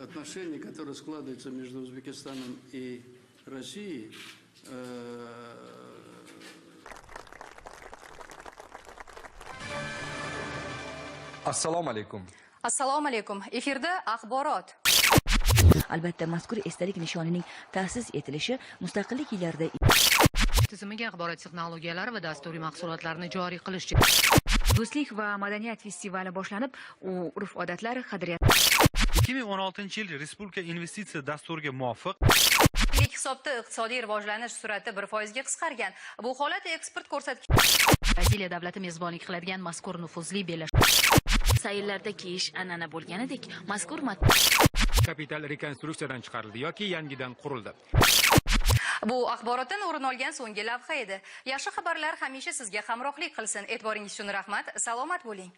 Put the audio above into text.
Отношения, которые складываются между Узбекистаном и Россией, Assalomu alaykum. Assalomu alaykum. Efirda axborot. Albatta, mazkur esdalik nishonining ta'sis etilishi mustaqillik yillarida tizimiga axborot texnologiyalari va dasturiy mahsulotlarni joriy qilish Do'stlik va madaniyat festivali boshlanib, u urf-odatlar, qadriyat 2016-yil Respublika investitsiya dasturiga muvofiq Yillik hisobda iqtisodiy rivojlanish sur'ati 1% ga qisqargan. Bu holat eksport ko'rsatkichi Braziliya davlati mezbonlik qiladigan mazkur nufuzli bellashuv Sayllarda kiyish an'ana bo'lganidek, mazkur Kapital rekonstruksiyadan chiqarildi yoki yangidan qurildi. Bu axborotdan o'rin olgan so'nggi lavha edi. Yaxshi xabarlar hamisha sizga hamrohlik qilsin. E'tiboringiz uchun rahmat. Salomat bo'ling.